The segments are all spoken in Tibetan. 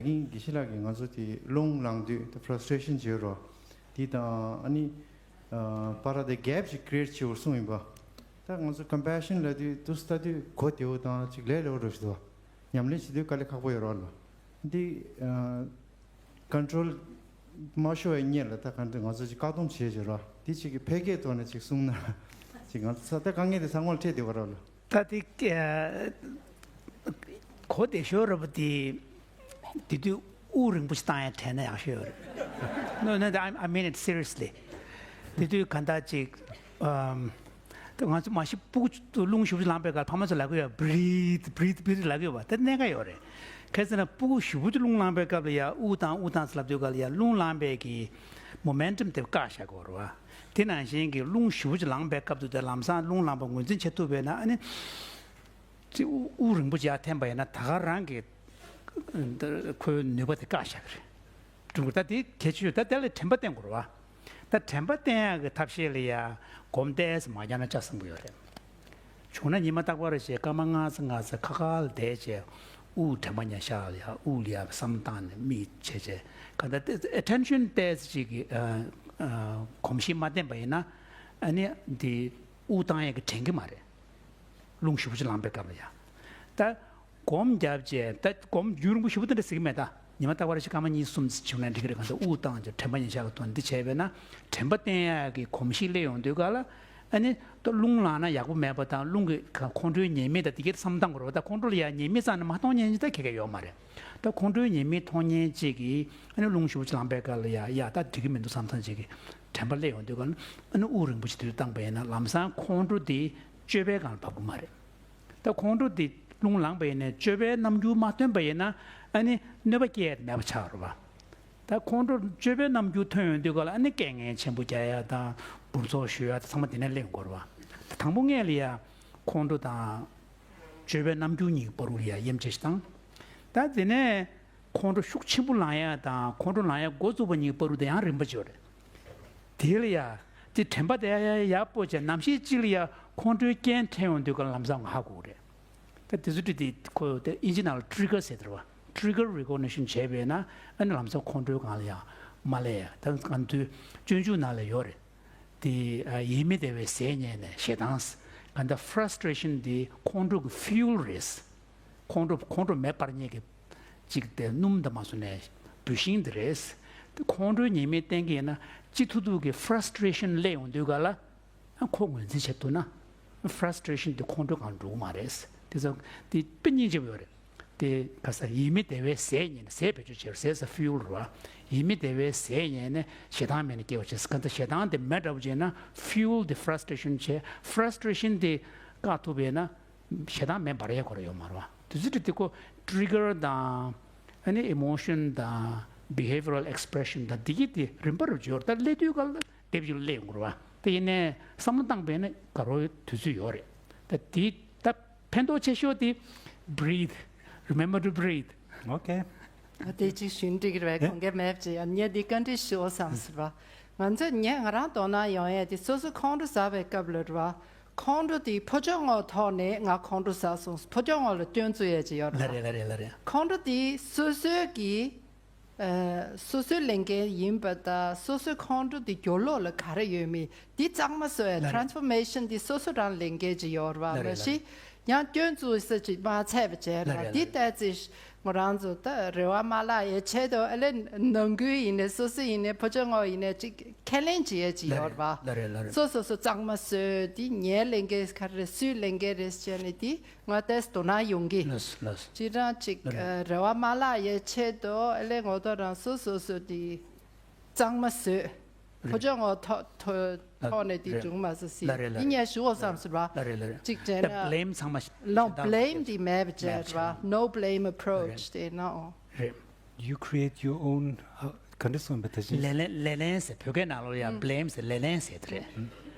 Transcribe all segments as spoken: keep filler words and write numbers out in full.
ཀིང་དགེ་བཤེས་ལགས་ཀྱིས་ང་ཚོ་དེ་རླུང་ལངས་དུས་དེ་frustration་བྱེད་རོགས་དེ་དང་ཨ་ནི་ཨ་བར་དེ་gap་ཅིག་create་བྱེད་དགོས་གསུངས་ཡིན་པ། ད་ང་ཚོ་compassion་ལབ་དུས་དུས་ལྟ་དུས་གོ་བདེ་བོ་དང་ཅིག་ལས་སླ་བོ་འདྲ་ཞིག་འདུག་ཉམས་ལེན་བྱེད་དུས་དཀའ་ལས་ཁག་པོ་ཡོད་རོགས་ལ། འདི་ཨ་control་མ་ཤོར་བའི་སྔོན་ལ་ད་ག་འདྲ་ང་ཚོ་ཅིག་བཀག་སྡོམ་བྱེད་བྱེད་རོགས་དེ་ཅིག་གི་ཕལ་སྐད་ཐོག་ནས་ཅིག་གསུངས་ན་ཅིག་ང་ཚོ་ད་དཀའ་ངལ་དེ་ཚང་མ་ལ་འཕྲད་བསྡད་པ་རོགས་ལ། ད་དེ་ཨ་གོ་བདེ་ཤོས་ར་བ་དེ་དེ་དུས་དབུགས་རིང་པོ་ཞིག་བཏང་ཡ་དྲན་ན་ཡག་ཤོས་ཡོད་རེད། No, no, I, I mean it seriously. དེ་དུས་ག་འདྲ་ཅིག་ཨམ། ད་ང་ཚོ་མ་གཞི་སྤུ་གུ་རླུང་ཞེ་པོ་ཅིག་ལངས་པའི་སྐབས་ཕ་མ་ཚོ་ལབ་ཀྱི་ཡོད། breathe, breathe, breathe་ལབ་ཀྱི་ཡོད་པ་དེ་གནད་འགག་ཡོད་རེད། གལ་སྲིད་ན་སྤུ་གུ་ཞེ་པོ་ཅིག་རླུང་ལངས་པའི་སྐབས་ལ་ཡ་དབུགས་བཏང་དབུགས་བཏང་ཟེར་ལབ་དུས་སྐབས་ལ་ཡ་རླུང་ལངས་པའི་གི་momentum་དེ་བཀག་བཞག་དགོས་རེད་བ། དེ་ནང་བཞིན་གྱི་རླུང་ཞེ་པོ་ཅིག་ལངས་པའི་སྐབས་དུ་དེ་ལམ་སང་རླུང་ལངས་པ་ངོས་འཛིན་བྱེད་ཐུབ་པས་ན་ཨ་ནི། ཅིག་དབུགས་དབུགས་རིང་པོ་ཅིག་ཡར་འཐེན་པ་ཡིན་ན་ད་ག་རང་གི་ཁོའི་ནུས་པ་དེ་བཀག་བཞག་གི་རེད། སྒྲུང་གི་ད་དེ་གལ་ཆེ་ཤོས་ད་དེ་ལ་དྲན་པ་བསྟེན་དགོས་རེད་བ། ད་དྲན་པ་བསྟེན་ཡག་གི་ཐབས་ཤེས་ལ་ཡ་སྒོམ་ཏོག་ཙམ་མ་རྒྱག་ན་ཆ་ཚང་པོ་ཡོད་རེད། བྱུང་ན་ཉི་མ་རྟག་པར་བྱས་སྐར་མ་ལྔ་ཙམ་ལྔ་ཙམ་ཁ་ཁ་ལ་བསྡད་བྱས་དབུགས་དྲན་པ་ཉར་ཤག་ལ་ཡ་དབུགས་ལ་ཡ་བསམ་བློ་བཏང་ནས་མིག་ཕྱེ་བྱས་ག་ད་ཏོག་ཙམ་attention་ཏོག་ཙམ་ཅིག་གི་ཨ་ཨ་གོམས་གཤིས་མ་བསྟེན་པ་ཡིན་ན་ཨ་ནི་འདི་དབུགས་བཏང་ཡག་གི་དྲན་གི་མ་རེད། རླུང་ཞེ་པོ་ཅིག་ལངས་པའི་སྐབས་ལ་ཡ། ད་སྒོམ་བརྒྱབ་རྗེས་ད་སྒོམ་རྒྱུན་རིང་པོ་ཞེ་པོ་དེ་འདྲ་ཟེར་གི་མེད་ད། ཉི་མ་རྟག་པར་ཞིག་སྐར་མ་གཉིས་གསུམ་བྱུང་ན་འགྲིག་གི་རེད། གང་ལྟར་དབུགས་བཏང་རྗེས་དྲན་པ་ཉར་ཤག་གི་དོན་འདི་བྱས་པས་ན་དྲན་པ་བསྟེན་ཡག་གི་གོམས་གཤིས་སླེབས་ཡོང་དུས་ག་ལ་ཨ་ནི་ད་རླུང་ལངས་ན་ཡག་པོ་མེད་པ་དང་རླུང་གི་ཁོང་ཁྲོའི་ཉེས་དམིགས་དང་དེ་གའི་བསམ་བཏང་དགོས་རེད་བ། ད་ཁོང་ཁྲོ་ལ་ཡ་ཉེས་དམིགས་བསམ་ནས་མ་མཐོང་མཁན་ཅིག་ད་ག་གེ་ཡོད་མ་རེད། ད་ཁོང་ཁྲོའི་ཉེས་དམིགས་མཐོང་མཁན་ཅིག་གིས་ཨ་ནི་རླུང་ཞེ་པོ་ཅིག་ལངས་པའི་སྐབས་ལ་ཡ་ཡ་ད་འགྲིག་གི་མི་འདུག་བསམ་བཏང་ཅིག་གི་དྲན་པ་སླེབས་ཡོང་དུས་ག་ལ་ཨ་ནི་དབུགས་རིང་པོ་ཞིག་དེ་དུས་བཏང་པ་ཡིན་ན་ལམ་སང་ཁོང་ཁྲོ་དེ་སྤྱོད་པའི་སྒང་ལ་བབས་ཀྱི་མ་རེད། ད་ཁོང་ཁྲོ་དེ་རླུང་ལངས་པ་ཡིན་ནའི་སྤྱོད་པའི་རྣམ་འགྱུར་མ་སྟོན་པ་ཡིན་ན་ཨ་ནི་གནོད་པ་སྐྱེལ་ཡ་དེ་མེད་པ་ཆགས་རེད་བ། ད་ཁོང་ཁྲོ་སྤྱོད་པའི་རྣམ་འགྱུར་ཐོན་ཡོང་དུས་ག་ལ་ཨ་ནི་སྐད་ངན་ཆེན་པོ་རྒྱག་ཡ་དང་འབུར་ཚོགས་གཞུ་ཡ་དང་ཚང་མ་དེ་ནས་སླེབས་ཡོང་གི་རེད་བ། ད་དང་པོ་སྔོན་ལ་ཡ་ཁོང་ཁྲོ་དང་སྤྱོད་པའི་རྣམ་འགྱུར་གཉིས་ཀྱི་བར་དུ་ལ་ཡ་དབྱེ་འབྱེད་ཞིག་བཏང་། ད་དེ་ནས་ཁོང་ཁྲོ་ཤུགས་ཆེན་པོ་ལངས་ཡ་དང་ཁོང་ཁྲོ་ལངས་ཡ་འགོ་བཙུགས་པ་གཉིས་ཀྱི་བར་དུ་དེ་ཡང་རིམ་པ་ཅིག་ཡོད་རེད། དེ་ལ་ཡ། དེ་དྲན་པ་དེ་ཡ་ཡ་ཡག་པོ་བྱས་ནམ་ཞིག་ཅིག་ལ་ཡ་ཁོང་ཁྲོའི་རྐྱེན་འཕྲད་ཡོང་དུས་ག་ལམ་སང་ཧ་གོ་གི་རེད། ད་དེ་ཚོ་དེ་དེ་ཁོ་དེ་ཨིན་ཇི་ནང་ལ་ཊི་རི་གར་ཟེར་དེ་རེད་བ། ཊི་རི་གར་རི་ཀོག་ནི་ཤན་བྱས་པས་ན་ཨ་ནི་ལམ་སང་ཁོང་ཁྲོའི་སྒང་ལ་ཡ་མ་སླེབས་ཡ། ད་གང་དུས་སྤྱོད་འཇུག་ནང་ལ་ཡོད་རེད། དེ་ཡིད་མི་བདེ་བའི་ཟས་རྙེད་ནས་ཞེ་སྡང་། གང་ལྟར་ཕྲ་སི་ཊི་རེ་ཤན་འདི་ཁོང་ཁྲོ་གི་ཕུའུ་ལ་རེད། ཁོང་ཁྲོ་ཁོང་ཁྲོ་མེ་སྤར་མཁན་གྱི་གཅིག་དེ་སྣུམ་དང་མ་སོང་ནས་བུད་ཤིང་དེ་རེད། དེ་ཁོང་ཁྲོའི་ཉེས་དམིགས་བསྟན་གྱི་ཡིན་ན་སྤྱི་ཐུབ་ཐུབ་ཀྱི་ཕྲ་སི་ཊི་རེ་ཤན་སླེབས་ཡོང་དུས་ག་ལ་ཁོ་ངོས་འཛིན་བྱེད་ཐུབ་ན་ཕྲ་སི་ཊི་རེ་ཤན་དེ་ཁོང་ཁྲོའི་སྒང་འགྲོ་གི་མ་རེད། དེ་ཚོ་དེ་དཔེ་སྙིང་རྗེ་པོ་ཡོད་རེད། དེ་ག་ས་ཡིད་མི་བདེ་བའི་ཟས་རྙེད་ནས་ཟས་བེད་སྤྱོད་བྱེད་ཟས་ཟ་ཕུའུ་ལ་རེད་བ། ཡིད་མི་བདེ་བའི་ཟས་རྙེད་ནས་ཞེ་སྡང་མེད་ནས་སྐྱེ་བ་བྱེད། གང་ལྟར་ཞེ་སྡང་དེ་མེད་འདྲ་པོ་བྱས་ན་ཕུའུ་ལ་དེ་ཕྲ་སི་ཊི་རེ་ཤན་བྱས། ཕྲ་སི་ཊི་རེ་ཤན་དེ་བཀག་ཐུབ་པས་ན། ཞེ་སྡང་མེད་པར་ཡང་ཁོ་ར་ཡོད་མ་རེད་བ། དེ་ཚོ་དེ་ཁོ་ཊི་རི་གར་དང་ཨ་ནི་ཨི་མོ་ཤན་དང་བི་ཧེ་བི་ཡ་རལ་ཨེག་སི་པི་རེ་ཤན་དང་འདི་གི་དེ་རིམ་པ་རུ་འབྱོར་ད་སླེབས་དུས་ག་ལ་དེབ་ཅིག་སླེབས་ཡོང་གི་རེད་བ། དེ་ཡིན་ནའི་བསམ་བློ་བཏང་པས་ན་དགའ་རོགས་དུས་ཚོད་ཡོད་རེད། ད་དེ་ད་ཕན་ཐོགས་ཆེ་ཤོས་དེ་breathe, remember to breathe. Okay. ཨ་དེ་གཅིག་ཞུས་འགྲིག་གི་རེད་པས། ཨེ། དགོངས་འགལ་མེད་པ་ཅིག་ཡང་ངས་འདི་བཀའ་འདྲི་ཞུ་བསམ་ཟེར་བ། ང་ཚོས་ངས་ང་རང་དོ་སྣང་ཡོང་ཡས་དེ་སོ་སོ་ཁོང་ཁྲོ་ཟ་བའི་སྐབས་ལ་རེད་བ། ཁོང་ཁྲོ་དེ་ཕོ་ཕྱོགས་ངོ་ཐོག་ནས་ང་ཁོང་ཁྲོ་ཟ་སོང་ཕོ་ཕྱོགས་ངོ་ལ་སྐྱོན་བཙུགས་ཡས་ཅིག་ཡོད་རེད་ལ་བ། རེད་ལ་རེད་ལ་རེད། ཁོང་ཁྲོ་དེ་སོ་སོའི་གི་ཨ་སོ་སོའི་ལས་འགན་ཡིན་པ་དང་སོ་སོའི་ཁོང་ཁྲོ་དེ་སྦྱོར་ཀློག་ལ་ག་རེ་ཡོད་མེད་དེ་གཙང་མ་བཟོ་ཡས་ལ་རེད། ཊེ་རན་སི་ཕོར་མེ་ཤན་དེ་སོ་སོ་རང་ལས་འགན་ཅིག་ཡོད་རེད་བ། ལ་མ་རེད་ལ་གཞི་རེད། ཡང་སྐྱོན་བཙུགས་ས་ཅིག་མ་ཚད་པ་བྱས་རེད་ལ་བ། རེད་ལ་དེ་རེད། ལྟ་ཚེ་ང་རང་ཚོ་ད་རེ་བ་མ་བརླག་ཡའི་ཆེད་དུ་ཨ་ལས་ནང་ཁུལ་ཡིན་ནའི་སོ་སོ་ཡིན་ནའི་ཕོ་ཕྱོགས་ངོ་ཡིན་ནའི་ཅིག་ཁས་ལེན་བྱེད་ཡས་ཅིག་ཡོད་རེད་བ། ལ་རེད་ལ་རེད། སོ་སོ་སོ་གཙང་མ་བཟོས་དེ་ངའི་ལས་འགན་ག་རེ་རེད་སུའི་ལས་འགན་རེད་ཟེར་ནས་དེ་ང་ཏོག་ཙམ་དོ་སྣང་ཡོང་གི། ལགས་སོ་ལགས་སོ། སྤྱིར་བཏང་ཅིག་ལ་རེད། ཨ་རེ་བ་མ་བརླག་ཡའི་ཆེད་དུ་ཨ་ལས་ངོ་ཐོག་རང་སོ་སོ་སོ་དེ་གཙང་མ་བཟོས། ཕོ་ཕྱོགས་ངོ་ཐོག་ཐོག་ཐོག་ནས་དེ་བྱུང་མ་སོང་སྲིད། ལ་རེད་ལ་རེད། འདི་ངས་ཞུ་འོ་བསམ་ཟེར་བ། ལ་རེད་ལ་རེད། གཅིག་དྲན་ན། ད་བྷི་ལེམ་ཚང་མ་ཞིག་ལོ་བྷི་ལེམ་དེ་མེད་པ་བྱས་རེད་བ། No blame approach་དེ་ནོ། རེད། You create your own. ཨ་ག་འདྲ་གསུངས་པ་ད་ཅི། ལེ་ལན་ལེ་ལན་ཟེར་བོད་སྐད་ནང་ལོགས་ལ་ཡང་བྷི་ལེམ་ཟེར་ལེ་ལན་ཟེར་དེ་རེད།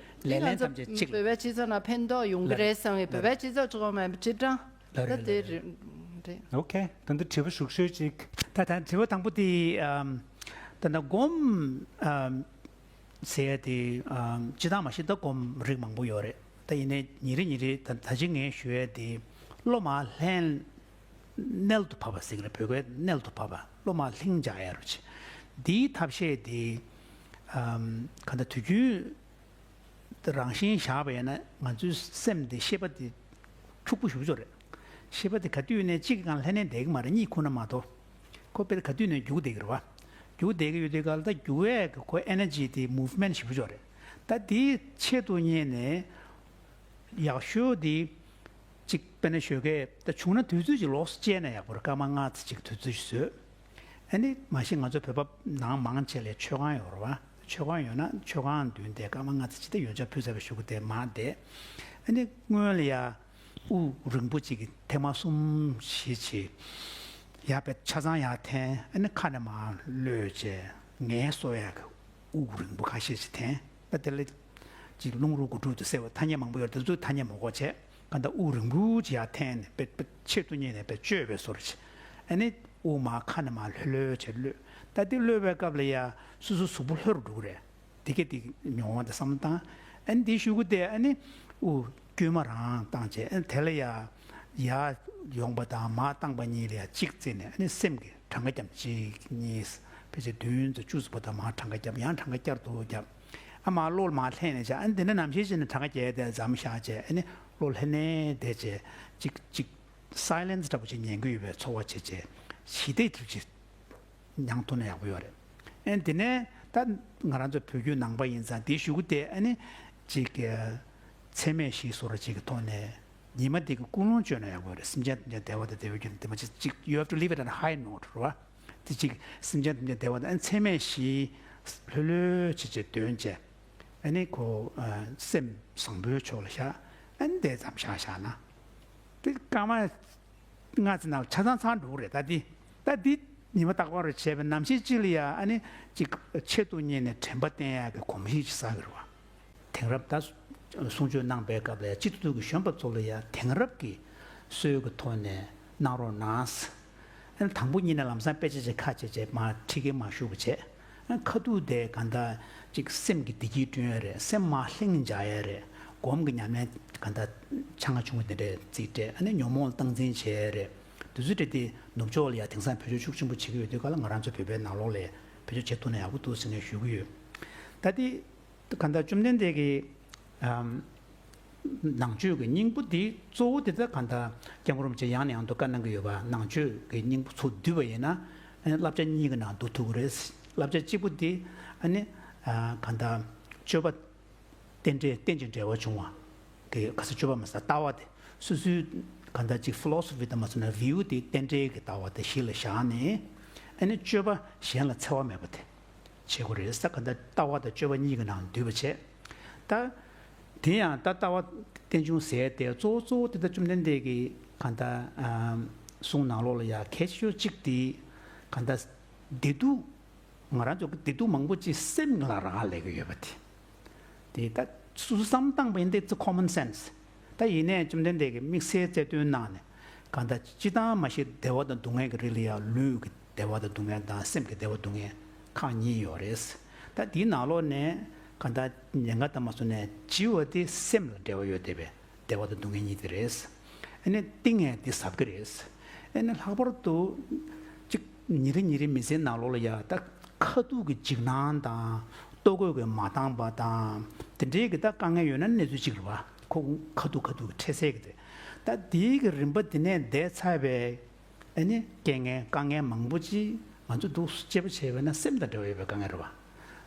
ལེ་ལན་ཐམས་ཅད་གཅིག་ལ། བོད་པའི་སྤྱི་ཚོགས་ནང་ཕན་ཐོགས་ཡོང་གི་རེད་བསམ་གི་བོད་པའི་སྤྱི་ཚོགས་གཙོ་བོ་མེད་པ་སྤྱིར་བཏང་། ལ་ད་རེད་ལ་དེ་རེད། རེད་རེད། ཨོ་ཁེ། ད་འདི་དྲི་བ་ཞུ་ཤོས་ཅིག་ད་ད་དྲི་བ་དང་པོ་དེ་ཨམ། ད་ད་སྒོམ་ཨམ། ཟེར་ཡ་དེ་ཨམ། སྤྱིར་བཏང་མ་གཞི་ད་སྒོམ་རིགས་མང་པོ་ཡོད་རེད། ད་ཡིན་ནའི་ཉིན་རེ་ཉིན་རེ་ད་ད་ཅི་ངས་ཞུ་ཡ་དེ་སློབ་མ་ལྷན་རྣལ་དུ་ཕབ་པ་ཟེར་གི་རེད། བོད་སྐད་རྣལ་དུ་ཕབ་པ། བློ་མར་ལྷིང་འཇགས་ཡ་རུ་བྱེད། འདིའི་ཐབས་ཤེས་དེ་ཨམ་ག་འདྲ་དུས་རྒྱུན་རང་བཞིན་བཞག་པ་ཡིན་ན་ང་ཚོའི་སེམས་དེ་ཤེས་པ་དེ་འཁྱུག་པོ་ཞེ་པོ་ཅིག་རེད། ཤེས་པ་དེ་ག་དུས་ནས་གཅིག་གི་སྒང་ལྷན་ནེ་བསྡད་ཀྱི་མ་རེད། གཉིད་ཁུག་ན་མ་གཏོགས། ཁོ་དཔེར་ག་དུས་ནས་རྒྱུག་བསྡད་ཀྱི་རེད་བ། རྒྱུག་བསྡད་ཀྱི་ཡོད་དུས་སྒང་ལ་ད་རྒྱུག་ཡས་ཀྱི་ཁོ་ཨེ་ནར་ཇི་དེ་མུབ་མེན་ཊི་ཞེ་པོ་ཅིག་རེད། ད་དེའི་ཆེད་དུ་གཉེར་ནས་ཡག་ཤོས་དེ་གཅིག་དཔེར་ན་ཞོགས་ཀས་ད་བྱུང་ན་དུས་ཚོད་ཅིག་ལོགས་སུ་བཅད་ན་ཡག་པོ་རེད། སྐར་མ་ལྔ་ཙམ་ཅིག་དུས་ཚོད་ཅིག་བཟོས། ཨ་ནི་མ་གཞི་ང་ཚོ་བོད་པ་ནང་མང་ཆེ་ལ་མཆོད་ཁང་ཡོད་རེད་བ། མཆོད་ཁང་ཡོད་ན་མཆོད་ཁང་མདུན་དེ་སྐར་མ་ལྔ་ཙམ་ཅིག་དེ་ཡོན་ཆབ་ཕུལ་ཚར་བའི་གཞུག་གུ་དེ་མར་བསྡད། ཨ་ནི་སྔོན་ལ་ཡ་དབུགས་རིང་པོ་ཅིག་གི་ཐེངས་མ་གསུམ་བཞི་བྱས། ཡར་བས་ཆ་ཚང་ཡར་འཐེན། ཨ་ནི་ཁ་ནས་མར་གློད་བྱས། ངལ་གསོ་ཡག་གི་དབུགས་རིང་པོ་ཁ་ཤས་ཤིག་འཐེན། ད་དེ་ལ་ཅིག་རླུང་རོ་དགུ་ཕྲུག་ཏུ་ཟེར་བ་ཐ་སྙད་མང་པོ་ཡོད་རེད། དེ་ཚོ་ཐ་སྙད་མ་གོ་བྱས། གང་ལྟར་དབུགས་རིང་པོ་ཅིག་ཡར་འཐེན་ནས་དཔེ་དཔེ་ཆེད་དུ་གཉེར་ནས་དཔེ་བཅོས་པའི་བཟོ་འདྲ་ཅིག་ཨ་ནི་དབུགས་མར་ཁ་ནས་མར་ལྷོད་ལྷོད་བྱས་གློད། ད་དེ་གློད་པའི་སྐབས་ལ་ཡ་སོ་སོ་གཟུགས་པོ་ལྷོད་རུ་འགྲོ་གི་རེད། དེ་གས་དེ་མྱོང་བ་དང་བསམ་བློ་བཏང་། ཨ་ནི་དེའི་གཞུག་གུ་དེ་ཨ་ནི་དབུགས་དཀྱུས་མ་རང་བཏང་བྱས། ཨ་ནི་དེ་ལ་ཡ་ཡར་ཡོང་པ་དང་མར་བཏང་པ་གཉིས་ལ་ཡ་གཅིག་བརྩིས་ནས། ཨ་ནི་སེམས་ཀྱི་གྲངས་ཀ་བརྒྱབ། གཅིག་གཉིས། ཕལ་ཆེར་བདུན་ཙམ་བཅུ་ཙམ་བར་དུ་མར་གྲངས་ཀ་བརྒྱབ། ཡང་གྲངས་ཀ་བསྐྱར་དུ་བརྒྱབ། ཨ་མར་བློ་མར་ལྷན་ནས་བྱ། ཨ་ནི་དེ་འདྲ་ནམ་ཞིག་བྱས་ནས་གྲངས་ཀ་བརྒྱད་དེ་མཚམས་བཞག་བྱས། ཨ་ནི་བློ་ལྷན་ནེ་བསྡད་བྱས་གཅིག་གཅིག་སའི་ལེན་སི་འདྲ་པོ་ཅིག་ཉན་གྱི་ཡོད་པའི་ཚོར་བ་བྱེད་བྱས། ཞི་བདེ་འདྲ་པོ་ཅིག་མྱང་ཐུབ་ན་ཡག་པོ་ཡོད་རེད། ཨ་ནི་དེ་ནས་ད་ང་རང་ཚོ་བོད་བརྒྱུད་ནང་པ་ཡིན་ཙང་དེའི་གཞུག་གུ་དེ་ཨ་ནི་ཅིག་གི་མཚན་སྨད་བཞི་བཟོ་འདྲ་ཅིག་གི་ཐོག་ནས་ཉི་མ་དེ་གི་ཀུན་སློང་བཅོས་ན་ཡག་པོ་རེད། སེམས་ཅན་ཐམས་ཅད་བདེ་བ་དང་བདེ་བའི་རྒྱུ་དེ་མ་ཅིག་ཅིག you have to leave it on a high note རེད་བ། དེ་ཅིག་སེམས་ཅན་ཐམས་ཅད་བདེ་བ་དང་མཚན་སྨད་བཞི་ལྷོད་ལྷོད་བྱེད་བྱེད་འདོན་བྱས། ཨ་ནི་ཁོ་སེམས་བཟང་པོའི་ཕྱོགས་ལ་བཞག་ཨ་ནི་དེ་ཙམ་བཞག་བཞག་ན། དེ་སྐར་མ་ལྔ་ཙམ་ནང་ཆ་ཚང་ཚང་འགྲོ་གི་རེད། ད་འདི་ད་འདི་ཉི་མ་རྟག་པར་བྱས་པའི་ནམ་ཞིག་ཅིག་ལ་ཡ་ཨ་ནི་ཅིག་ཆེད་དུ་གཉེར་ནས་དྲན་པ་བསྟེན་ཡག་གི་གོམས་གཤིས་ཅིག་བསགས་ཀྱི་རེད་བ། དེང་རབས་ད་གསུང་ཆོས་གནང་པའི་སྐབས་ལ་ཡ་སྤྱི་ཚོགས་ཀྱི་གཞོན་པ་ཚོ་ལ་ཡ་དེང་རབས་ཀྱི་སྲོལ་གྱི་ཐོག་ནས་གནང་རོགས་གནང་། ཨ་ནི་དང་པོ་ཉིད་ནས་ལམ་སང་དཔེ་ཆ་ཅིག་ཁ་ཕྱེ་བྱས་མར་ཁྲིད་ཀྱིན་མར་བཞུགས་པ་བྱས། ཨ་ཁ་ཐུག་དེ་གང་ལྟར་ཅིག་སེམས་ཀྱི་བདེ་སྐྱིད་བསྐྲུན་ཡ་རེད། སེམས་མར་ལྷིང་འཇགས་ཡ་རེད། སྒོམ་གྱི་ཉམས་ལེན་གང་ལྟར་ཆ་ང་ཆུང་ངུ་དེ་འདྲས་རྩིས་སྤྲད། ཨ་ནི་ཉོན་མོངས་སྟངས་འཛིན་བྱེད་ཡ་རེད། དེ་ཚོ་སྤྲད་དེ་ནུབ་ཕྱོགས་ལ་ཡ་དེང་སང་བེད་སྤྱོད་ཤུགས་ཆེན་པོ་བྱེད་ཀྱི་ཡོད་དུས་ག་ལ་ང་རང་ཚོ་བོད་པའི་ནང་ལོགས་ལ་བེད་སྤྱོད་བྱེད་ཐུབ་ན་ཡག་པོ་འདུག་ཟེར་ནས་ཞུ་གི་ཡོད། ད་དེ་གང་ལྟར་བཅོམ་ལྡན་འདས་ཀྱིས་ཨམ་ནང་ཆོས་ཀྱི་སྙིང་པོ་འདི་གཙོ་བོ་འདི་ད་གང་ལྟར་སྐྱབས་མགོན་རིན་པོ་ཆེ་ཡང་ནས་ཡང་དུ་བཀའ་གནང་གི་ཡོད་པ། ནང་ཆོས་ཀྱི་སྙིང་པོ་ཚུར་བསྡུས་པ་ཡིན་ན་ཨ་ནི་བསླབ་བྱ་གཉིས་ཀྱི་ནང་བསྡུ་ཐུབ་ཀྱི་རེད། བསླབ་བྱ་གཅིག་པོ་འདི་ཨ་ནི་ཨ་གང་ལྟར་སྤྱོད་པ་རྟེན་འབྲེལ་རྟེན་ཅིང་འབྲེལ་བར་འབྱུང་བ་གི་ག་ས་སྤྱོད་པ་མ་ཟད་ལྟ་བ་དེ་སོ་སོའི་གང་ལྟར་ཅིག་ཕི་ལོ་སོ་ཕི་དང་མ་སོང་ན་བིའུ་དེ་རྟེན་འབྲེལ་གྱི་ལྟ་བ་དེ་གཞི་ལ་བཞག་ནས་ཨ་ནི་སྤྱོད་པ་གཞན་ལ་འཚེ་བ་མེད་པ་དེ། བྱེད་དགོས་རེད་ས། ག་འདྲ་ལྟ་བ་དང་སྤྱོད་པ་གཉིས་ཀྱི་ནང་འདུས་པ་བྱས། ད་དེ་ཡང་ད་ལྟ་བ་རྟེན་འབྱུང་ཟེར་ཏེ་གཙོ་བོ་གཙོ་བོ་དེ་ད་བཅོམ་ལྡན་འདས་ཀྱི་ག་འདྲ་གསུང་ནང་ལོགས་ལ་ཡ་གལ་ཆེ་ཤོས་གཅིག་དེ་ག་འདྲ་བདེ་སྡུག་ང་རང་ཚོ་གི་བདེ་སྡུག་མང་པོ་ཅིག་སེམས་ལ་རག་ལས་ཀྱི་ཡོད་པ་དེ། དེ་ད་སོ་སོ་བསམ་བཏང་པ་ཡིན་ཏེ་it's a common sense། ད་ཡིན་ནའི་བཅོམ་ལྡན་འདས་ཀྱིས་དམིགས་བསལ་རྩལ་འདོན་གནང་ནས་གང་ལྟར་སྤྱི་བཏང་མ་གཞི་བདེ་བ་དང་སྡུག་བསྔལ་གྱི་རིགས་ལ་ཡང་ལུས་ཀྱི་བདེ་བ་དང་སྡུག་བསྔལ་དང་སེམས་ཀྱི་བདེ་བ་སྡུག་བསྔལ་ཁག་གཉིས་ཡོད་རེད། ད་དེའི་ནང་ལོགས་ནས་གང་ལྟར་ཉེན་ཁ་དང་མ་སོང་ནས་ལྕི་བ་དེ་སེམས་ལ་འབྲེལ་བ་ཡོད་བསྡད་པའི་བདེ་བ་དང་སྡུག་བསྔལ་གཉིས་དེ་རེད། ཨ་ནི་གཏིང་ངེས་དེ་ཟབ་གི་རེད། ཨ་ནི་ལྷག་པར་དུ་གཅིག་ཉིན་རེ་ཉིན་རེ་མི་ཚེའི་ནང་ལོགས་ལ་ཡ་ད་ཁ་ཐུག་གི་འཇིགས་སྣང་དང་ལྟོ་གོས་ཀྱི་མ་འདང་བ་དང་དེ་འདྲའི་གི་ད་དཀའ་ངལ་ཡོད་ན་གནས་ཚུལ་གཅིག་རེད་བ། ཁོ་ཁ་ཐུག་ཁ་ཐུག་གི་འཕྲད་སའི་གི་དེ། ད་དེའི་གི་རིམ་པ་དེ་ནས་འདས་ཚར་བའི་ཨ་ནི་རྐྱེན་ངན་དཀའ་ངལ་མང་པོ་ཅིག་ང་ཚོ་འདུག་དཔྱད་པ་བྱས་པ་ན་སེམས་དང་འབྲེལ་བ་ཡོད་པའི་དཀའ་ངལ་རེད་བ།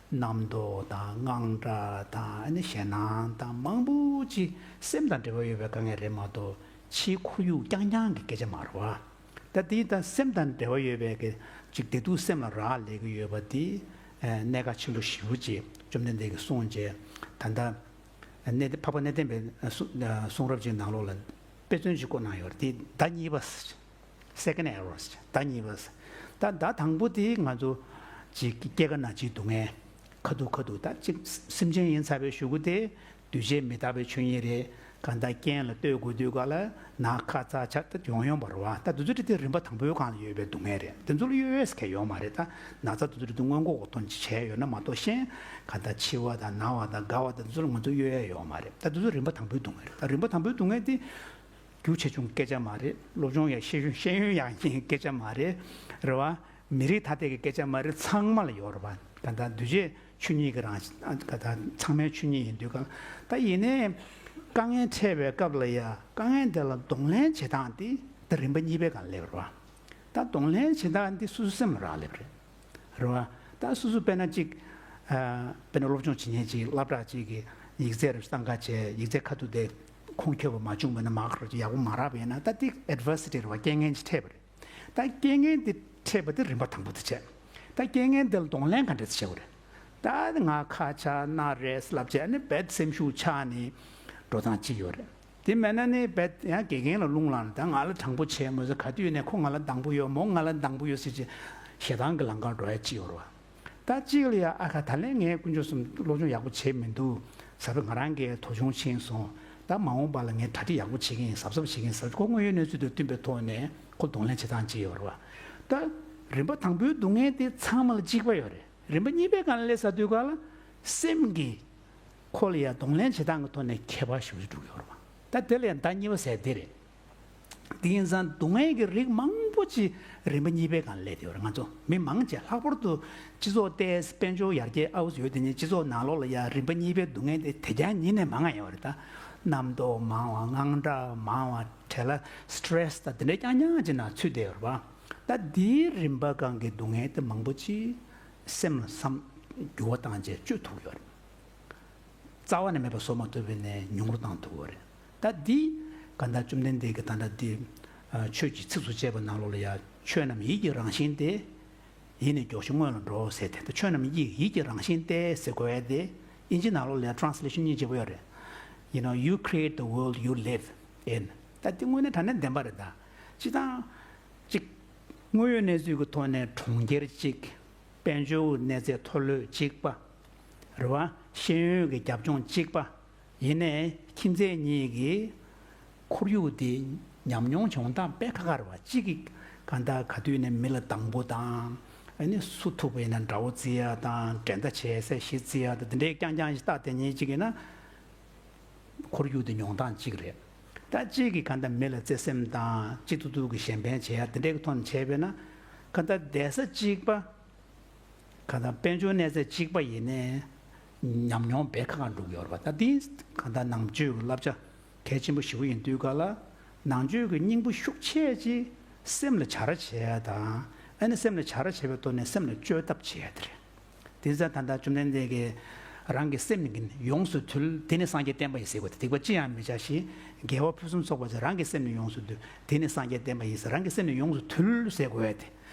རྣམ་རྟོག་དང་དངངས་སྐྲག་དང་ཨ་ནི་ཞེད་སྣང་དང་མང་པོ་ཅིག་སེམས་དང་འབྲེལ་བ་ཡོད་པའི་དཀའ་ངལ་རེད་མ་གཏོགས་ཕྱིའི་ཁོར་ཡུག་རྐྱང་རྐྱང་གི་སྐད་ཆ་མ་རེད་བ། ད་དེ་ད་སེམས་དང་འབྲེལ་བ་ཡོད་པའི་གི་ཅིག་བདེ་སྡུག་སེམས་ལ་རག་ལས་ཀྱི་ཡོད་པ་དེ་གནད་འགག་ཆེན་པོ་ཞེ་པོ་ཅིག་བཅོམ་ལྡན་འདས་ཀྱིས་གསུངས་བྱས། ད་ལྟ་གནས་འཕགས་པ་གནས་བརྟན་པའི་གསུང་རབ་ཅིག་ནང་ལོགས་ལ་དཔེ་མཚོན་ཅིག་བཀོད་གནང་ཡོད་རེད། དེ་ཟླ་གཉིས་པ། Second arrows ཟླ་གཉིས་པ། ད་ཟླ་དང་པོ་དེ་ང་ཚོ་ཅིག་སྐྱེ་རྒ་ན་འཆིའི་སྡུག་བསྔལ། ཁ་ཐུག་ཁ་ཐུག་ད་ཅིག་སེམས་ཅན་ཡིན་ཚར་བའི་གཞུག་གུ་དེ་འདུས་བྱས་མི་རྟག་པའི་ཆོས་ཉིད་རེད། གང་ལྟར་རྐྱེན་ལ་ལྟོས་དགོས་དུས་ག་ལ་ན་ཁ་ཚ་ཆ་ད་ཡོང་ཡོང་བ་རེད་བ། ད་དེ་ཚོ་དེ་རིམ་པ་དང་པོའི་སྒང་ལ་ཡོད་པའི་སྡུག་བསྔལ་རེད། དེ་ཚོ་ལ་གཡོལ་ཡས་གང་ཡོད་མ་རེད། ད་ན་ཚ་དེ་ཚོ་དེ་སྔོན་འགོག་གི་དོན་བྱས་ཡོད་ན་མ་གཏོགས་གཞན་གང་ལྟར་འཆི་བ་དང་ན་བ་དང་རྒ་བ་དང་དེ་ཚོ་ལ་ང་ཚོ་གཡོལ་ཡས་ཡོད་མ་རེད། ད་དེ་ཚོ་རིམ་པ་དང་པོའི་སྡུག་བསྔལ་རེད། ད་རིམ་པ་དང་པོའི་སྡུག་བསྔལ་དེ་རྒྱུ་ཆེ་ཆུང་སྐད་ཆ་མ་རེད། སློབ་སྦྱོང་ཡག་ཤེས་ཡོན་ཤེས་ཡོན་ཡག་ཉེས་སྐད་ཆ་མ་རེད། རེད་བ། མི་རིགས་ཐ་དད་ཀྱི་སྐད་ཆ་མ་རེད། ཚང་མ་ལ་ཡོད་རེད་པ། ག་ད་འདུས་བྱས་ཆོས་ཉིད་ཀྱི་རང་བཞིན། ག་ད་ཚང་མའི་ཆོས་ཉིད་ཡིན་དུས་ག་ད་ཡིན་ནའི་དཀའ་ངལ་འཕྲད་པའི་སྐབས་ལ་ཡ་དཀའ་ངལ་དེ་ལ་གདོང་ལེན་བྱེད་སྟངས་དེ་ད་རིམ་པ་གཉིས་པའི་སྒང་སླེབས་རེད་པ། ད་གདོང་ལེན་བྱེད་སྟངས་འདི་སོ་སོའི་སེམས་ལ་རག་ལས་པ་རེད། རེད་བ། ད་སོ་སོ་དཔེར་ན་གཅིག་ཨ། དཔེར་ན་སློབ་སྦྱོང་བྱེད་མཁན་གཅིག་སློབ་གྲྭ་གཅིག་གི་ཡིག་ཚད་རེ་བཏང་ག་བྱས། ཡིག་ཚད་ཁ་ཐུག་དེ་ཁུངས་འཁྱོལ་བ་མ་བྱུང་བ་ན་མར་ཀ་རེ་ཡག་པོ་མ་རག་པ་ཡིན་ན། ད་འདི་adversity རེད་བ། རྐྱེན་ངན་ཅིག་འཕྲད་པ་རེད། ད་རྐྱེན་ངན་འདི་འཕྲད་པ་དེ་རིམ་པ་དང་པོ་དེ་བྱས། ད་རྐྱེན་ངན་འདི་ལ་གདོང་ལེན་ག་འདྲ་ཅིག་བྱེད་དགོས་རེད། ད་ང་ཁ་ཆག་ན་རེད་ལབ་བྱས་ནས་རྦད་སེམས་ཤུགས་ཆག་ནས་འགྲོ་སྟངས་གཅིག་ཡོད་རེད། དེ་མེད་ན་ནི་རྦད་ཡང་དགེ་རྒན་ལ་རླུང་ལངས་ནས། ད་ང་ལ་དྲང་པོ་བྱས་མོ་ཟེར། ག་དུས་ནས་ཁོ་ང་ལ་སྡང་པོ་ཡོད། མོ་ང་ལ་སྡང་པོ་ཡོད་ཟེར་བྱས་ཞེ་སྡང་གི་ལམ་ཁར་འགྲོ་ཡ་གཅིག་ཡོད་རེད་བ། ད་གཅིག་ལ་ཡ་ཨ་ཁ་ད་ལན་ངས་དཀོན་མཆོག་གསུམ་སློབ་སྦྱོང་ཡག་པོ་བྱས་མི་འདུག་ཟེར་བ། ང་རང་གིས་དོ་སྣང་ཕྱིན་སོང་། ད་མ་འོངས་པ་ལ་ངས་གྲ་སྒྲིག་ཡག་པོ་བྱེད་ཀྱི་ཡིན། གཟབ་གཟབ་བྱེད་ཀྱི་ཡིན་ཟེར། ཁོ་དངོས་ཡོད་གནས་ཚུལ་དང་བསྟུན་པའི་ཐོག་ནས་ཁོ་གདོང་ལེན་བྱེད་སྟངས་གཅིག་ཡོད་རེད་བ། ད་རིམ་པ་དང་པོའི་སྡུག་བསྔལ་དེ་ཚང་མ་ལ་གཅིག་པ་ཡོད་རེད། རིམ་པ་གཉིས་པའི་སྒང་ལ་སླེབས་ཚར་དུས་ག་ལ་སེམས་ཀྱི་ཁོ་ལ་ཡ་གདོང་ལེན་བྱེད་སྟངས་ཀྱི་ཐོག་ནས་ཁྱད་པར་ཞེ་པོ་ཅིག་འགྲོ་གི་ཡོད་རེད་བ། ད་དེ་ལ་ཡང་ཟླ་གཉིས་པ་ཟེར་དེ་རེད། དེ་ཡིན་ཙང་སྡུག་བསྔལ་གྱི་རིགས་མང་པོ་ཅིག་རིམ་པ་གཉིས་པའི་སྒང་ལ་སླེབས་བསྡད་ཡོད་རེད། ང་ཚོ་མི་མང་ཆེ། ལྷག་པར་དུ་སྤྱི་ཚོགས་ཏོག་ཙམ་དཔལ་འབྱོར་ཡར་རྒྱས་ཨའུ་ཙམ་ཡོད་དེ་ནས་སྤྱི་ཚོགས་ནང་ལོགས་ལ་ཡ་རིམ་པ་གཉིས་པའི་སྡུག་བསྔལ་དེ་དེ་རྐྱང་ཉིད་ནས་མང་ང་ཡོད་རེད། ད་རྣམ་རྟོག་མང་བ། དངངས་སྐྲག་མང་བ། བྲེལ་བ། སི་ཊེ་རེ་སི་དང་དེ་འདྲའི་རྐྱང་རྐྱང་ཅིག་ནང་ཚུད་བསྡད་ཡོད་རེད་བ། ད་འདིའི་རིམ་པ་སྒང་གི་སྡུག་བསྔལ་དེ་མང་པོ་ཅིག་སེམས་ལ་བསམ། འགྱུར་བ་བཏང་བྱས་བཅོས་ཐུབ་ཀྱི་ཡོད་རེད། རྩ་བ་ནས་མེད་པ་བཟོ་མ་ཐུབ་པས་ནས་ཉུང་རུ་བཏང་ཐུབ་ཀྱི་ཡོད་རེད། ད་འདི་ག་ད་བཅོམ་ལྡན་འདས་ཀྱིས་ད་ལྟ་འདི་ཆོས་ཀྱི་ཚིགས་སུ་བཅད་པ་ནང་ལོགས་ལ་ཡ། ཆོས་རྣམས་ཡིད་ཀྱི་རང་བཞིན་ཏེ། ཡིད་ནི་མགྱོགས་ཤིང་སྔོན་ལ་འགྲོ་ཟེར་ཏེ། ད་ཆོས་རྣམས་ཡིད། ཡིད་ཀྱི་རང་བཞིན་ཏེ་ཟེར་དགོས་ཡ་དེ་ཨིན་ཇི་ནང་ལོགས་ལ་ཡ་ཊེ་རན་སི་ལེ་ཤན་གཉིས་བྱེད་པ་ཡོད་རེད། You know, you create the world you live in. ད་འདི་དངོས་གནས་དྲང་གནས་བདེན་པ་རེད། ད་སྤྱིར་བཏང་གཅིག་དངོས་ཡོད་གནས་ཚུལ་གྱི་ཐོག་ནས་གྲོང་ཁྱེར་གཅིག་དཔལ་འབྱོར་གནས་ཚད་མཐོ་ལོས་གཅིག་པ། རེད་བ། ཤེས་ཡོན་གྱི་རྒྱབ་ལྗོངས་གཅིག་པ། ཡིན་ནའི་ཁྱིམ་མཚེས་གཉིས་ཀྱི་ཁོར་ཡུག་དེ་ཉམས་མྱོང་བྱུང་སྟངས་དཔེ་ཁག་ཁག་རེད་བ། གཅིག་གིས་གང་ལྟར་ག་དུས་ནས་མི་ལ་སྡང་པོ་དང་། ཨ་ནི་སུ་ཐུག་པ་ཡིན་ན་དགྲ་བོ་བརྩི་ཡ་དང་། འགྲན་ཟླ་བྱེད་ས་གཞི་བརྩི་ཡ་དང་། དེ་འདྲའི་རྐྱང་རྐྱང་ཞིག་ལྟ། དེ་གཉིས་གཅིག་ཡིན་ན་ཁོར་ཡུག་དེ་མྱོང་སྟངས་གཅིག་རེད། ད་གཅིག་གིས་གང་ལྟར་མི་ལ་བརྩེ་སེམས་དང་། གཅིག་ཏུ་ཏུ་གི་གཞན་ཕན་བྱེད་ཡ་དེ་འདྲའི་གི་ཐོག་ནས་བྱས་པས་ན། གང་ལྟར་བསྡད་ས་གཅིག་པ། གང་ལྟར་དཔལ་འབྱོར་གནས་ཚད་གཅིག་པ་ཡིན་ནའི་ཉམས་མྱོང་དཔེ་ཁག་ཁག་འགྲོ་གི་ཡོད་རེད་བ། ད་འདི་གང་ལྟར་ནང་ཆོས་ཀྱི་བསླབ་བྱ་གལ་ཆེན་པོ་ཞེ་པོ་ཡིན་དུས་ག་ལ། ནང་ཆོས་ཀྱི་སྙིང་པོ་ཤུགས་ཆེ་ཅིག་སེམས་ལ་བྱ་ར་བྱེད་ཡ་དང་། ཨ་ནི་སེམས་ལ་བྱ་ར་བྱེད་པའི་ཐོག་ནས་སེམས་ལ་བཅོས་ཐབས་བྱེད་ཡ་དེ་རེད། དེ་ཙང་ད་ལྟ་བཅོམ་ལྡན་འདས་ཀྱིས་རང་གི་སེམས་ནི་ཡོངས་སུ་དུལ། དེ་ནི་སངས་རྒྱས་བསྟན་པ་ཡིན་ཟེར་དགོས་ཏེ། སྡིག་པ་ཅི་ཡང་མི་བྱ་ཞིང་། དགེ་བ་ཕུན་སུམ་ཚོགས་པར་སྤྱད། རང་གི་སེམས་ནི་ཡོངས་སུ་དུལ། དེ་ནི་སངས་རྒྱས་བསྟན་པ་ཡིན་ཟེར། རང་གི་སེམས་ནི་ཡོངས་སུ་དུལ་ཟེར་དགོས་ཏེ།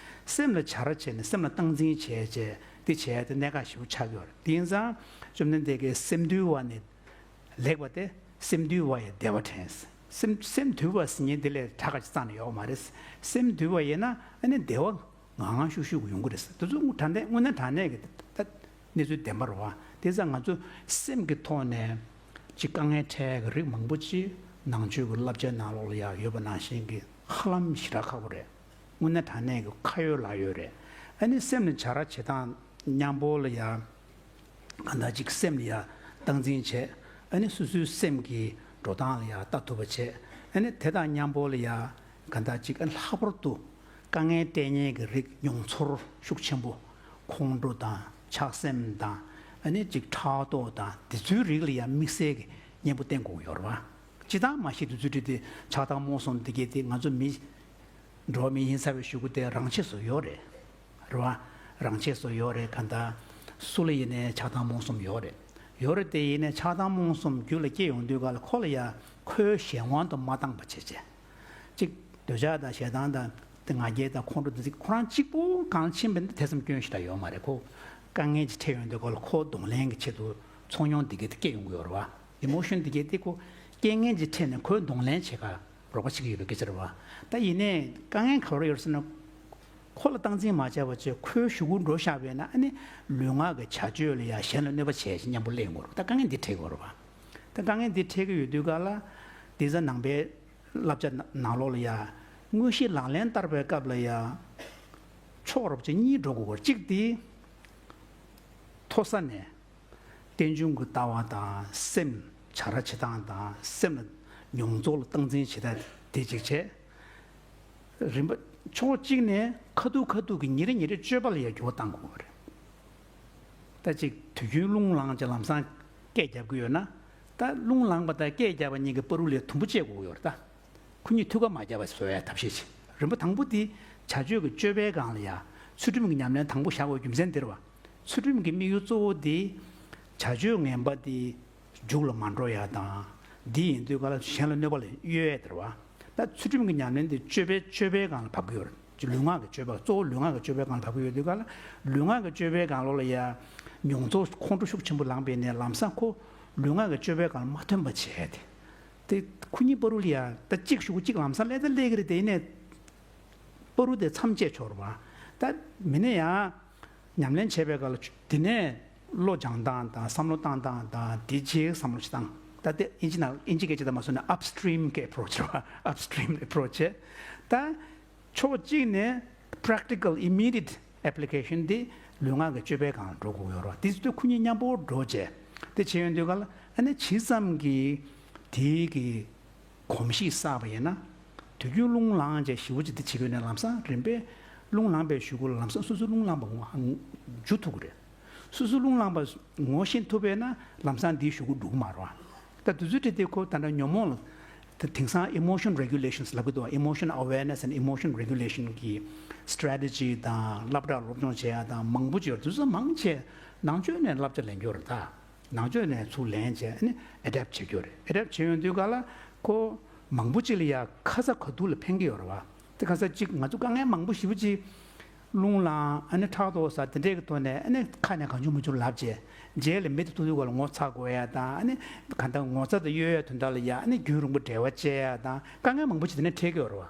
སེམས་ལ་བྱ་ར་བྱས་ནས་སེམས་ལ་སྟངས་འཛིན་བྱས་བྱས་དེ་བྱས་ཏེ་གནད་འགག་ཞེ་པོ་ཆགས་ཡོད་རེད། དེ་ཡིན་ཙང་བཅོམ་ལྡན་འདས་ཀྱིས་སེམས་དུལ་བ་ནི་ལེགས་པ་སྟེ། སེམས་དུལ་བ་ཡིས་བདེ་བ་དྲན། སེམས་སེམས་དུལ་བ་ཟེར་མཁན་དེ་ལས་དྲག་ག་ཅིག་རྩ་ནས་ཡོད་མ་རེད། སེམས་དུལ་བ་ཡིན་ན་ཨ་ནི་བདེ་བ་ངང་ངང་ཤུགས་ཤུགས་ཀྱིས་ཡོང་གི་རེད། དེ་ཚོ་དངོས་དྲང་གནས་དངོས་གནས་དྲང་གནས་ཀྱི་ད་གནས་ཚུལ་བདེན་པ་རེད་བ། དེ་ཙང་ང་ཚོ་སེམས་ཀྱི་ཐོག་ནས་ཅིག་དཀའ་ངལ་འཕྲད་ཀྱི་རིགས་མང་པོ་ཅིག་ནང་ཆོས་ཀྱི་བསླབ་བྱའི་ནང་ལོགས་ལ་ཡང་ཡོད་པ་ནང་བཞིན་གྱི་ཧ་ལམ་ཞེ་དྲག་ཁག་པོ་རེད། དངོས་གནས་དྲང་གནས་ཀྱི་ཁ་ཡོད་ལག་ཡོད་རེད། ཨ་ནི་སེམས་ལ་བྱ་ར་བྱེད་སྟངས་མཉམ་པོ་ལ་ཡང་གང་ལྟར་ཅིག་སེམས་ལ་ཡང་སྟངས་འཛིན་བྱས། ཨ་ནི་སོ་སོའི་སེམས་ཀྱི་འགྲོ་སྟངས་ལ་ཡང་ལྟ་ཐུབ་པ་བྱས། ཨ་ནི་དེ་དང་མཉམ་པོ་ལ་ཡང་གང་ལྟར་ཅིག་ཨ་ནི་ལྷག་པར་དུ་དཀའ་ངལ་འཕྲད་མཁན་གྱི་རིགས་མྱོང་ཚོར་ཤུགས་ཆེན་པོ། ཁོང་ཁྲོ་དང་ཆགས་སེམས་དང་། ཨ་ནི་ཅིག་ཕྲག་དོག་དང་དེ་ཚོའི་རིགས་ལ་ཡང་དམིགས་བསལ་གྱི་གཉེན་པོ་བསྟེན་དགོས་ཀྱི་ཡོད་རེད་བ། སྤྱིར་བཏང་མ་གཞི་དེ་ཚོའི་རིགས་དེ་ཆགས་སྡང་རྨོངས་གསུམ་དེ་གས་དེ་ང་ཚོ་མི་འགྲོ་བ་མི་ཡིན་ཚར་བའི་གཞུག་གུ་དེ་རང་ཆས་སུ་ཡོད་རེད། རེད་བ། རང་ཆས་སུ་ཡོད་རེད། གང་ལྟར་སུ་ལ་ཡིན་ནའི་ཆགས་སྡང་རྨོངས་གསུམ་ཡོད་རེད། ཡོད་རེད་དེ་ཡིན་ནའི་ཆགས་སྡང་རྨོངས་གསུམ་རྒྱུད་ལ་སྐྱེ་ཡོང་དུས་ག་ལ་ཁོ་ལ་ཡ་ཁོའི་གཞན་དབང་དུ་མ་བཏང་པ་བྱས་བྱས། གཅིག་འདོད་ཆགས་དང་ཞེ་སྡང་དང་དེ་ང་རྒྱལ་དང་ཁོང་ཁྲོ་དེ་ཚོ་ཁོ་རང་གཅིག་པུ་གང་ཕྱིན་པ་ཡིན་ན་དེ་ཙམ་སྐྱོན་ཞེ་དྲག་ཡོད་མ་རེད། ཁོ་དཀའ་ངལ་ཅིག་འཕྲད་ཡོང་དུས་ག་ལ་ཁོ་གདོང་ལེན་གྱི་ཆེད་དུ་ཚོར་སྣང་དེ་གས་དེ་སྐྱེ་ཡོང་གི་ཡོད་རེད་བ། ཨི་མོ་ཤོན་དེ་གས་དེ་ཁོ་རྐྱེན་ངན་ཅིག་འཕྲད་ནས་ཁོའི་གདོང་ལེན་བྱེད་ག་རོགས་པ་བྱེད་ཀྱི་ཡོད་པའི་སྐད་ཆ་རེད་བ། ད་ཡིན་ནའི་དཀའ་ངལ་ག་པར་ཡོད་ཟེར་ན། ཁོ་ལ་སྟངས་འཛིན་མ་བྱས་པ་བྱས་ཁོའི་གཞུག་གུ་འགྲོ་བཞག་པས་ན། ཨ་ནི་ལུས་ངག་གི་བྱ་སྤྱོད་ལ་ཡང་གཞན་ལ་གནོད་པ་བྱས་ཤིང་མཉམ་པོ་སླེབས་ཡོང་གི་རེད། ད་དཀའ་ངལ་འདི་འཕྲད་ཀྱི་ཡོད་རེད་བ། ད་དཀའ་ངལ་འདི་འཕྲད་ཀྱི་ཡོད་དུས་ག་ལ། དེ་ཚོ་ནང་པའི་བསླབ་བྱ་ནང་ལོགས་ལ་ཡང་དངོས་གཞི་ལག་ལེན་བསྟར་བའི་སྐབས་ལ་ཡང་ཕྱོགས་རོབ་ཅིག་གཉིས་འགྲོ་དགོས་པ། གཅིག་དེ་མཐོ་ས་ནས། རྟེན་འབྱུང་གི་ལྟ་བ་དང་སེམས་བྱ་ར་བྱེད་སྟངས་དང་སེམས་ལ་མྱོང་ཚོར་ལ་སྟངས་འཛིན་བྱེད་སྟངས་དེ་གཅིག་བྱས། རིམ་པ་ ཕྱོགས་གཅིག་ནས་ཁ་ཐུག་ཁ་ཐུག་གི་ཉིན་རེ་ཉིན་རེ་སྤྱོད་པ་ལ་ཡང་འགྱུར་བ་གཏང་དགོས་པ་རེད། ད་ཅིག་དུས་རྒྱུན་རླུང་ལངས་ཀྱི་ལམ་སང་སྐད་རྒྱབ་ཀྱི་ཡོད་ན། ད་རླུང་ལངས་པ་དང་སྐད་རྒྱབ་པ་གཉིས་ཀྱི་བར་དུ་ལ་དུམ་བུ་བཅད་དགོས་ཀྱི་ཡོད་རེད་ད། ཁོ་གཉིས་ཐུག་ག་མ་རྒྱབ་པ་བཟོ་ཡ་ཐབས་ཤེས་བྱེད། རིམ་པ་དང་པོ་དེ་བྱ་སྤྱོད་ཀྱི་སྤྱོད་པའི་སྒང་ལ་ཡ། ཚུལ་ཁྲིམས་ཀྱི་ཉམས་ལེན་དང་པོ་བཞག་དགོས་རྒྱུ་མཚན་དེ་རེད་བ། ཚུལ་ཁྲིམས་ཀྱི་དམིགས་ཡུལ་གཙོ་བོ་དེ་བྱ་སྤྱོད་ངན་པ་དེ་མཇུག་ལ་མ་འགྲོ་ཡ་དང་། འདི་ཡིན་དུས་ག་ལ་གཞན་ལ་གནོད་པ་ལ་གཡོལ་ཡ་དེ་རེད་བ། ད་ཚུལ་ཁྲིམས་ཀྱི་ཉམས་ལེན་དེ་སྤྱོད་པའི་སྤྱོད་པའི་སྒང་ལ་བབས་ཀྱི་ཡོད་རེད། ཅིག་ལུས་ངག་གི་སྤྱོད་པ་གཙོ་བོ་ལུས་ངག་གི་སྤྱོད་པའི་སྒང་ལ་བབས་ཀྱི་ཡོད་དུས་ག་ལ། ལུས་ངག་གི་སྤྱོད་པའི་སྒང་ལོགས་ལ་ཡ། མྱོང་ཚོར་ཁོང་ཁྲོ་ཤུགས་ཆེན་པོ་ལངས་པས་ནས་ལམ་སང་ཁོ་ལུས་ངག་གི་སྤྱོད་པའི་སྒང་ལ་མ་ཐོན་པ་བྱས་ཏེ། དེ་ཁོ་གཉིས་བར་དུ་ལ་ཡ་ད་གཅིག་གཞུག་གཅིག་ལམ་སང་སླེབས་ད་སླེབས་ཀྱི་རེད། དེ་ནས་བར་དུ་དེ་མཚམས་བཅད་ཆོག་རེད་བ། ད་མི་ནས་ཡང་ཉམས་ལེན་བྱས་པའི་སྐབས་ལ་དེ་ནས་བློ་སྦྱང་སྟངས་དང་བསམ་བློ་བཏང་སྟངས་དང་དེ་རྗེས་བསམ་བློ་ཞིག་བཏང་། ད་དེ་ཨིན་ཇི་ནང་ཨིན་ཇི་སྐད་ཆ་དང་མ་སོང་ན་upstream་གི་approach་རེད་བ། Upstream approach་བྱས། ད་ཕྱོགས་གཅིག་ནས་practical immediate application་དེ་ལུས་ངག་གི་སྤྱོད་པའི་སྒང་ལ་འགྲོ་དགོས་ཡོད་རེད་བ། དེ་ཚོ་ཁོ་གཉིས་མཉམ་པོ་འགྲོ་བྱས། དེ་བྱས་ཡོང་དུས་ག་ལ་ཨ་ནི་ཇི་ཙམ་གྱིས་དེའི་གི་གོམས་གཤིས་བསགས་པ་ཡིན་ན། དུས་རྒྱུན་རླུང་ལངས་བྱས་ཞེ་པོ་ཅིག་དེ་བྱེད་དགོས་ནས་ལམ་སང་རིམ་པས་རླུང་ལངས་པའི་གཞུག་གུ་ལ་ལམ་སང་སོ་སོའི་རླུང་ལངས་པ་ངོ་འཇུ་ཐུབ་ཀྱི་རེད། སོ་སོའི་རླུང་ལངས་པ་ངོ་ཤེས་ཐུབ་པས་ན་ལམ་སང་འདིའི་གཞུག་གུ་འགྲོ་གི་མ་རེད་བ། ད་དུས་ཚོད་དེ་དེ་ཁོ་ད་ལྟ་ཉོན་མོངས་ལ། ད་དེང་སང་emotion regulations་ལབ་ཀྱི་འདུག་བ། Emotion awareness and emotion regulation་གི་strategy་དང་སློབ་གྲྭ་སློབ་སྦྱོང་བྱེད་ཡ་དང་མང་པོ་ཅིག་ཡོད་རེད། དུས་ཚོད་མང་ཆེ་ནང་ཆོས་ནས་བསླབ་བྱ་ལེན་རྒྱུ་རེད་ད། ནང་ཆོས་ནས་ཚུར་ལེན་བྱས་ཨ་ནི་adapt་བྱེད་རྒྱུ་རེད། adapt་བྱེད་ཡོང་དུས་ག་ལ་ཁོ་མང་པོ་ཅིག་ལ་ཡ་ཁ་ཚ་ག་སྡུག་ལ་ཕན་གྱི་ཡོད་རེད་བ། དེ་ཁ་ཚ་གཅིག་ང་ཚོ་དཀའ་ངལ་མང་པོ་ཞེ་པོ་ཅིག་རླུང་ལངས་ཨ་ནི་ཕྲག་དོག་ཟ་དེ་འདྲས་ཀྱི་ཐོག་ནས་ཨ་ནི་ཁ་ནས་གང་བྱུང་མང་བྱུང་ལབ་བྱས། རྗེས་ལ་མི་དེ་ཐུག་དུས་ག་ལ་ངོ་ཚ་དགོས་ཡ་དང་ཨ་ནི་གང་ལྟར་ངོ་ཚ་དང་གཡོལ་ཡ་དོན་དག་ལ་ཡ་ཨ་ནི་རྒྱུན་རིང་པོ་འབྲེལ་བ་བཅད་ཡ་དང་དཀའ་ངལ་མང་པོ་ཅིག་དེ་ནས་འཕྲད་ཀྱི་ཡོད་རེད་བ།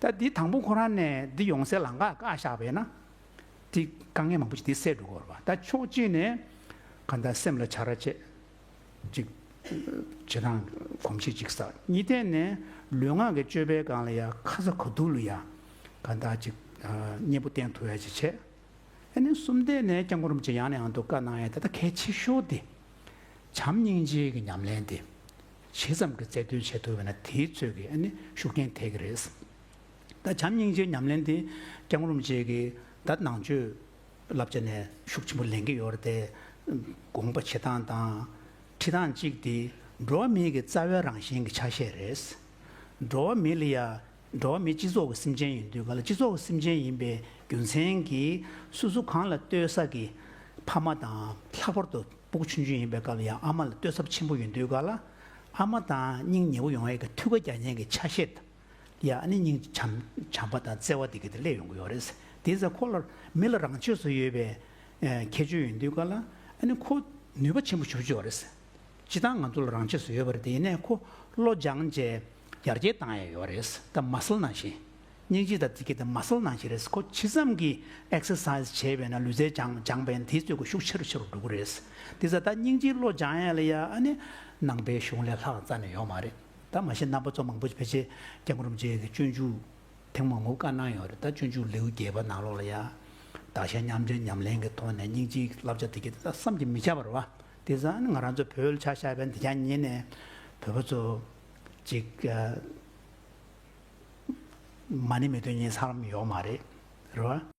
ད་འདི་དང་པོ་ཁོ་རང་ནས་འདི་ཡོང་སའི་ལམ་ཁ་བཀག་བཞག་པ་ཡིན་ན། དེ་དཀའ་ངལ་མང་པོ་ཞིག་དེ་སེལ་འགྲོ་གི་ཡོད་རེད་བ། ད་ཕྱོགས་གཅིག་ནས་གང་ལྟར་སེམས་ལ་བྱ་ར་བྱེད་ཅིག་བྱེད་སྟངས་གོམས་གཤིས་ཅིག་བསགས། གཉིས་ཐད་ནས་ལུས་ངག་གི་སྤྱོད་པའི་སྒང་ལ་ཡ་ཁ་ཚ་ག་སྡུག་ལ་ཡ་གང་ལྟར་ཅིག་ཨ་གཉེན་པོ་བསྟེན་ཐུབ་ཡ་ཅིག་བྱེད། ཨ་ནི་གསུམ་ཐད་ནས་སྐྱབས་མགོན་རིན་པོ་ཆེ་ཡང་ནས་ཡང་དུ་བཀའ་གནང་ཡ་ད་ལྟ་གལ་ཆེ་ཤོས་དེ་བྱམས་སྙིང་རྗེ་གི་ཉམས་ལེན་དེ་ཇི་ཙམ་གྱི་རྩལ་འདོན་བྱེད་ཐུབ་པ་ན་དེའི་ཚོད་ཀྱི་ཨ་ནི་ཤུགས་རྐྱེན་ཐེབས་ཀྱི་རེད། ད་བྱམས་སྙིང་རྗེའི་ཉམས་ལེན་དེ་སྐྱབས་མགོན་རིན་པོ་ཆེ་གིས་ད་ནང་ཆོས་བསླབ་བྱ་ནས་ཤུགས་ཆེན་པོ་ལེན་གྱི་ཡོད་རེད་དེ། དགོངས་པ་བཞེས་སྟངས་དང་ཁྲིད་སྟངས་གཅིག་དེ་འགྲོ་བ་མིའི་གི་རྩ་བའི་རང་བཞིན་གྱི་ཆ་ཤས་རེད། འགྲོ་བ་མི་ལ་ཡ་འགྲོ་བ་མི་སྤྱི་ཚོགས་ཀྱི་སེམས་ཅན་ཡིན་དུས་ག་ལ་སྤྱི་ཚོགས་ཀྱི་སེམས་ཅན་ཡིན་པའི་རྒྱུ་མཚན་གྱིས་སོ་སོ་གང་ལ་ལྟོས་ས་གི་ཕ་མ་དང་ལྷག་པར་དུ་སྤུ་གུ་ཆུང་ཆུང་ཡིན་པའི་སྐབས་ལ་ཡང་ཨ་མ་ལ་ལྟོས་ས་ཆེན་པོ་ཡིན་དུས་ག་ལ་ཨ་མ་དང་སྙིང་ཉེ་བོ་ཡོང་ཡས་ཀྱི་ཐུགས་ཁ་རྒྱག་མཁན་གྱི་ཆ་ཤས། ཡ་ཨ་ནི་སྙིང་བྱམས་བྱམས་པ་དང་བརྩེ་བ་དེ་ག་དེ་སླེབས་ཡོང་གི་ཡོད་རེད། དེ་ཚེ་ཁོ་ལ་མི་ལ་རང་ཆས་སུ་ཡོད་པའི་ཨེ་ཁྱད་ཆོས་ཡོད་དུས་ག་ལ་ཨ་ནི་ཁོ་ནུས་པ་ཆེན་པོ་ཞེ་པོ་ཅིག་ཡོད་རེད། སྤྱིར་བཏང་ང་ཚོ་ལ་རང་ཆས་སུ་ཡོད་པ་རེད་དེ་ཡིན་ནའི་ཁོ་བློ་སྦྱངས་བྱས་ཡར་རྒྱས་བཏང་ཡ་ཡོད་རེད། ད་མ་སལ་ནང་བཞིན། སྙིང་རྗེ་དང་དེ་ག་དེ་མ་སལ་ནང་བཞིན་རེད། ཁོ་ཇི་ཙམ་གྱིས་ཨེག་སར་སའི་ཛི་བྱས་པས་ན་ལུས་རྩལ་སྦྱངས་སྦྱངས་པས་ན་དེའི་ཚོད་ཀྱི་ཤུགས་ཆེ་རུ་ཆེ་རུ་འགྲོ་གི་རེད། དེ་ཚེ་ད་སྙིང་རྗེའི་བློ་སྦྱང་ཡ་ལ་ཡ་ཨ་ནི་ནང་པའི་གཞུང་ལས་ལྷག་རྩ་ནས་ཡོད་མ་རེད། ད་མ་གཞི་རྣམ་པ་ཚོ་མང་པོ་ཕལ་ཆེར་སྐྱབས་མགོན་རིན་པོ་ཆེ་གི་སྤྱོད་འཇུག་ཐེངས་མང་པོ་བཀའ་གནང་ཡོད་རེད། ད་སྤྱོད་འཇུག་ལེའུ་བརྒྱད་པ་ནང་ལོགས་ལ་ཡ་བདག་གཞན་མཉམ་བརྗེའི་ཉམས་ལེན་གྱི་ཐོག་ནས་སྙིང་རྗེའི་བསླབ་བྱ་དེ་ག་དེ་ད་བསམ་གྱིས་མི་ཁྱབ་པ་རེད་བ། དེ་ཙང་ང་རང་ཚོ་བོད་ལ་ཆ་བཞག་པའི་འདི་རྒྱ་ཉིན་ནས་བོད་པ་ཚོ་ཅིག་མ་ཎི་མི་འདོན་མཁན་ས་ལམ་ཡོད་མ་རེད། རེད་བ།